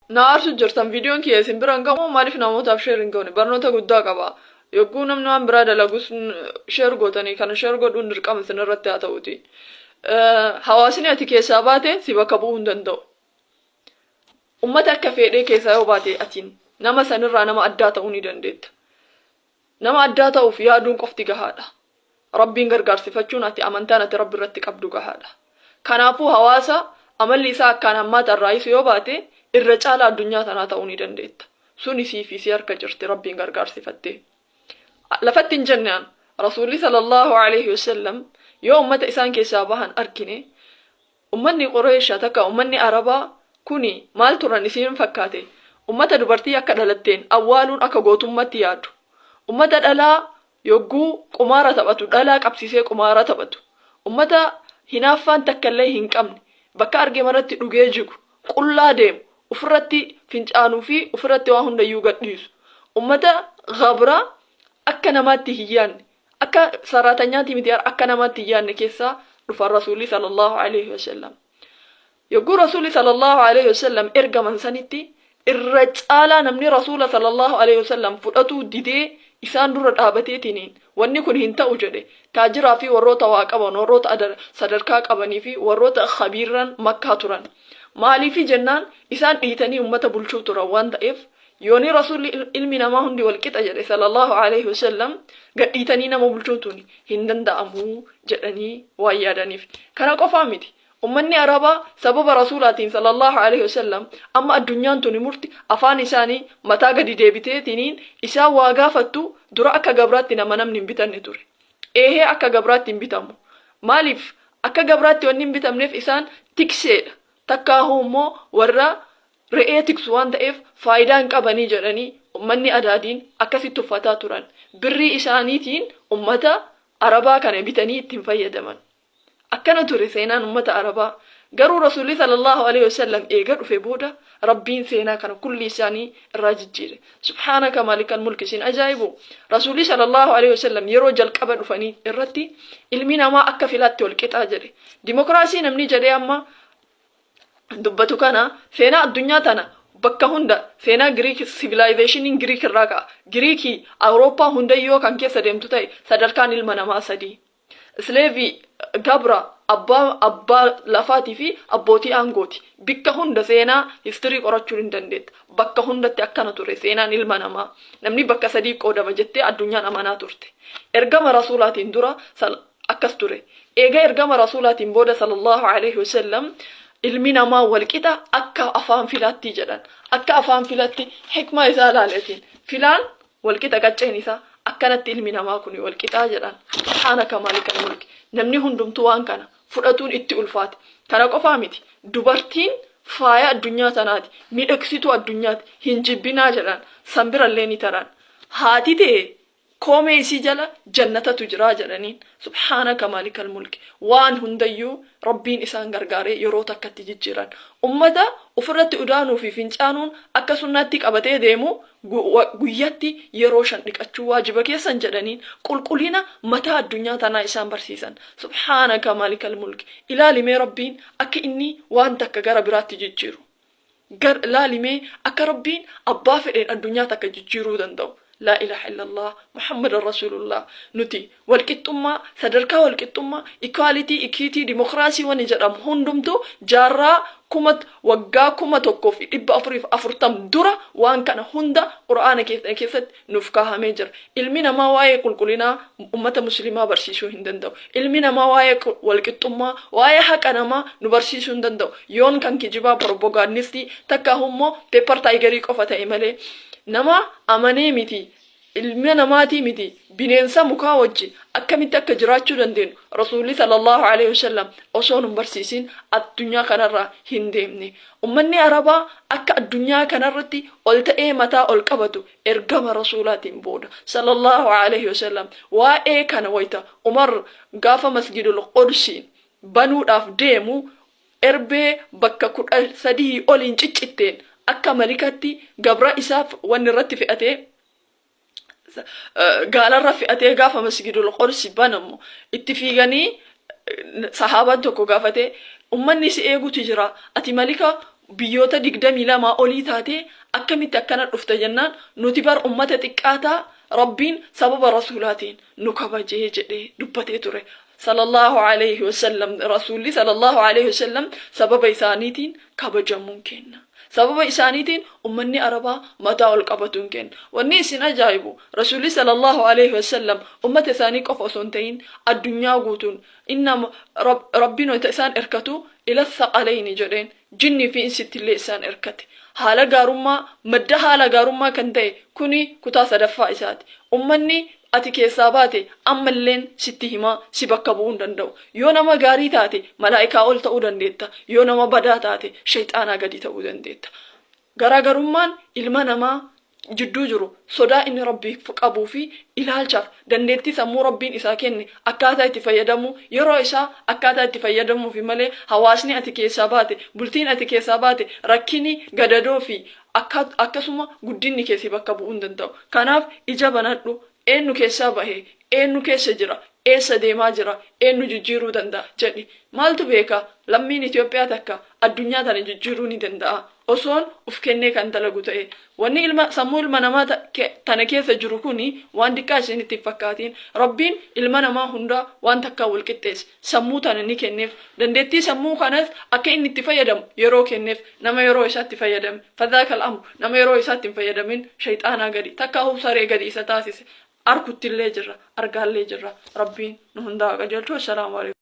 Na aarsu jirtan, viidiyoon kiyya isin bira hin gahu. Maaliif namootaaf share hin goone? Barnoota guddaa qaba. Yogguu namni waan biraa dalagus share gootanii, kana share godhuun dirqama isin irratti haa ta'uti. Hawaasni ati keessaa baate si bakka bu'uu hin danda'u. Ummata akka fedhee keessaa yoo baate, atiin nama sanirraa nama addaa ta'uu ni dandeetta. Nama addaa ta'uuf yaaduun qofti gahaadha. Rabbiin gargaarsifachuun, ati amantaan ati Rabbi irratti qabdu gahaadha. Kanaafuu hawaasa amalli isaa akkaan hammaata irraayis yoo baate, irra caala addunyaa tanaa ta'uu ni dandeetta. Suni sii fi si harka jirti, Rabbiin gargaarsifattee. Lafatti hin jenne an. Rasuulli sallallahu alaihi wasallam yoo ummata isaan keessaa bahan argine, ummanni Qureesha takka ummanni Arabaa kuni maal turan isiin fakkaate? Ummata dubartii akka dhalatteen awwaaluun akka gootummatti yaadu. Ummata dhalaa yogguu qumaara taphatu dhalaa qabsiisee qumaara taphatu. Ummata hinaaffaan takkallee hin qabne, bakka arge maratti dhugee jigu, qullaa deemu, ufirratti fincaanuu fi ufirratti waa hundayyuu gadhiisu. Ummata gabraa akka namaatti hin yaadne, akka saraatanyaati miti, akka namaatti hin yaadne keessaa dhufan Rasuulli sallallahu alaihi wasallam. Yogguu Rasuulli sallallahu alaihi wasallam ergaman sanitti, irra caalaa namni Rasuula sallallahu alaihi wasallam fudhatuu didee isaan dura dhaabateetiniin wanni kun hin ta'u jedhe taajiraa fi warroota waa qaban, warroota sadarkaa qabanii fi warroota khabiirran Makkaa turan. Maaliifi jennaan, isaan dhiitanii ummata bulchuu turan waan ta'eef, yooni Rasuulli ilmi namaa hundi wal qixa jedhe sallallahu alaihi wasallam, gadhiitanii nama bulchuun tuni hin danda'amu jedhanii waan yaadaniif. Kana qofaa miti. Ummanni Arabaa sababa Rasuulaatiin sallallahu alaihi wasallam amma addunyaan tuni murti afaan isaanii mataa gadi deebiteetiniin isaan waa gaafattu. Dura akka gabraatti nama namni hin bitanne ture. Eehee, akka gabraatti hin bitamu. Maaliif akka gabraatti wanni hin bitamneef? Isaan tikseedha. Takkaahuu immoo warra re'ee tiksu waan ta'eef faayidaa hin qabanii jedhanii ummanni adaadiin akkasitti tuffataa turan. Birrii isaaniitiin ummata Arabaa kana bitanii ittiin fayyadaman. Akkana ture seenaan ummata Arabaa. Garuu Rasuulli sallallahu alaihi wasallam eega dhufe booda Rabbiin seenaa kana kulli isaanii irraa jijjiire. Subhaanaka maalikal mulki, isin ajaa'ibu. Rasuulli sallallahu alaihi wasallam yeroo jalqaba dhufanii irratti ilmi namaa akka filaatti wal qixaa jedhe. Dimokiraasii namni jedhee amma dubbatu kana, seenaa addunyaa tana bakka hunda, seenaa Giriik, civilizationiin Giriik irraa ka'a. Giriikii Awurooppaa hundayyoo kan keessa deemtu ta'e, sadarkaan ilma namaa sadii. Slave, gabra, abbaa lafaatii fi abbootii aangooti. Bikka hunda seenaa history qorachuu hin dandeetta. Bakka hundatti akkana ture seenaan ilma namaa. Namni bakka sadii qoodama jettee addunyaan amanaa turte. Ergama Rasuulaatiin dura akkas ture. Eega ergama Rasuulaatiin booda sallallahu alaihi wasallam ilmi namaa walqixa akka afaan filaatti jedhan. Akka afaan filaatti hikmaa isaa ilaaleetiin. Filaan walqixa qacceen isaa, akkanatti ilmi namaa kun walqixaa jedhan. Subhaanaka maalikal mulki. Namni hundumtuu waan kana fudhatuun itti ulfaate. Kana qofaa miti. Dubartiin faaya addunyaa tanaati. Miidhagsituu addunyaati. Hin jibbinaa jedhan. San birallee ni taran. Haati ta'e koomee isii jala jannatatu jiraa jedhaniin. Subhaanaka maalikal mulki. Waan hundayyuu Rabbiin isaan gargaaree yeroo takkatti jijjiiran. Ummata ofirratti udaanuu fi fincaanuun akka sunnaatti qabatee deemu, guyyatti yeroo shan dhiqachuu waajiba keessan jedhaniin, qulqullina mataa addunyaa tanaa isaan barsiisan. Subhaanaka maalikal mulki. Ilaalimee Rabbiin akka inni waan takka gara biraatti jijjiiru. Laalimee akka Rabbiin abbaa fedheen addunyaa takka jijjiiruu danda'u. Laa ilaaha illallah, Muhammadan Rasuulullah. Nuti walqixxummaa, sadarkaa walqixxummaa, equality, equity, dimokiraasii wani jedhamu hundumtuu jaarraa kuma waggaa 1440 dura waan kana hunda Qur'aana keessatti nuuf kaahamee jira. Ilmi namaa waa'ee qulqullinaa ummata Muslimaa barsiisuu hin danda'u. Ilmi namaa waa'ee walqixxummaa, waa'ee haqa namaa nu barsiisuu hin danda'u. Yoon kan kijibaa propagandistii takka immoo paper tigerii qofa ta'e malee, nama amanee miti, ilma namaatii miti, bineensa mukaa wajji akkamitti akka jiraachuu dandeenyu Rasuulli sallallahu alaihi wasallam osoo nun barsiisin addunyaa kanarraa hin deemne. Ummanni Arabaa akka addunyaa kanarratti ol ta'ee mataa ol qabatu ergama Rasuulaatiin booda sallallahu alaihi wasallam. Waa'ee kana wayta Umar gaafa Masjidul Qudsiin banuudhaaf deemu, erbee bakka 13 oliin ciccitteen akka malikatti gabra isaaf wanni irratti fe'atee, gaalarra fe'atee gaafa Masjidul Qudsi banamu itti fiiganii, sahaabaan tokko gaafatee, ummanni si eegutu jira, ati malika biyyoota 22 olii taatee akkamitti akkana dhufte jennaan, nuti bar ummata xiqqaataa Rabbiin sababa Rasuulaatiin nu kabajee jedhee dubbatee ture. Sallallahu alayhi wasallam, Rasuulli sallallahu alayhi wasallam sababa isaaniitiin kabajamuun kenna. Sababa isaaniitiin ummanni Arabaa mataa ol qabatuun kenna. Wanni isin ajaa'ibu, Rasuulli sallallahu alayhi wasallam ummata isaanii qofa osoo hin ta'in addunyaa guutuun inna Rabbiin wayta isaan erkatu ila thaqalayni jedheen, jinnii fi insittillee isaan erkate. Haala gaarummaa, madda haala gaarummaa kan ta'e kuni kutaa sadaffaa isaati. Ummanni ati keessaa baate ammalleen sitti himaa si bakka bu'uu hin danda'u. Yoo nama gaarii taate malaa'ikaa ol ta'uu dandeetta. Yoo nama badaa taate shayxaanaa gadi ta'uu dandeetta. Garaagarummaan ilma namaa jidduu jiru sodaa inni Rabbiif qabuu fi ilaalchaaf dandeettii sammuu Rabbiin isaa kenne akkaataa itti fayyadamuu, yeroo isaa akkaataa itti fayyadamuufi malee, hawaasni ati keessaa baate, bultiin ati keessaa baate, rakkini, gadadoo fi akkasuma guddinni kee si bakka bu'uu hin danda'u. Kanaaf ija banadhu, eennu keessaa bahe, eennu keessa jira, eessa deemaa jira, eennu jijjiiruu danda'a jedhi. Maaltu beeka, lammiin Itoophiyaa takka addunyaa tana jijjiiruu ni danda'a osoon uf kennee kan dalagu ta'e. Wanni ilma sammuu ilma namaa tana keessa jiru kuni waan diqqaa isinitti hin fakkaatiin. Rabbiin ilma namaa hundaa waan takkaan wal qixxeesse. Sammuu tana ni kenneef. Dandeettii sammuu kanas akka inni itti fayyadamu yeroo kenneef. Nama yeroo isaatti fayyadame, fadhaakal amru, nama yeroo isaatti hin fayyadamin shayxaanaa gadi, takkaahuu saree gadi isa taasise. Arkuttillee jirra, argaallee jirra. Rabbiin nu hundaa haa qajeelchu. Assalaamu alaikum.